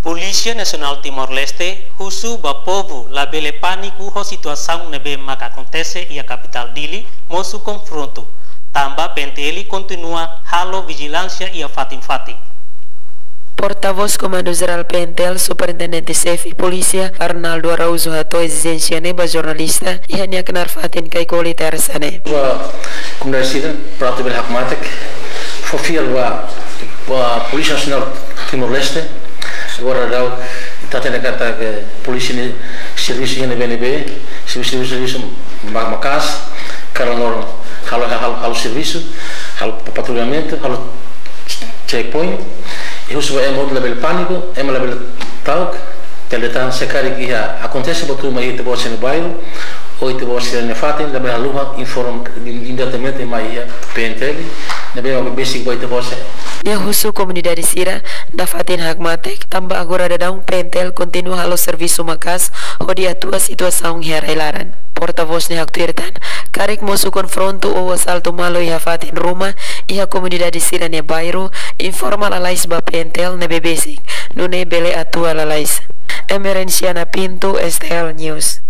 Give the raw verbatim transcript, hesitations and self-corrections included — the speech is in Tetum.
Polísia Nasionál Timor-Leste husu ba povu labele pániku ho situasaun ne'ebé maka akontese iha kapitál Dili, mosu konfrontu, tanba P N T L kontinua halo vijilánsia iha fatin-fatin. Portavós Komandu Jerál P N T L, Superintendente Xefe Polísia, Arnaldo Araújo hato'o ezijénsia ne'e ba jornalista iha nia knaar fatin Kaikoli, Tersa ne'e. Ba komunidade sira, para atu bele hakmatek, fó fiar ba, ba Polísia Nasionál Timor-Leste. Agora daudaun ita hatene katak polísia ne'e servisu iha ne'ebé-ne'ebé, servisu, servisu, servisu ma-, maka'as, kalan loron halo, halo, halo servisu, halo pa-, patrullamentu, halo checkpoint. I husu ba ema hotu labele pániku, ema labele ta'uk, tele tan se karik iha akontese buat ruma iha ita-boot sira-nia bairru, ou ita-boot sira-nia fatin, labele haluha informa imediatamente mai iha P N T L, ne'ebé mak besik ba ita-boot sira. Nia husu komunidade sira nafatin hakmatek, tanba agora daudaun P N T L kontinua halo servisu maka'as hodi atua situasaun iha rai-laran. Portavós ne'e haktuir tan, karik mosu konfrontu ou asaltu malu iha fatin ruma iha komunidade sira-nia bairru, informa lalais ba P N T L ne'ebé besik, nune'e bele atua lalais. Emerenciana Pinto, S T L News.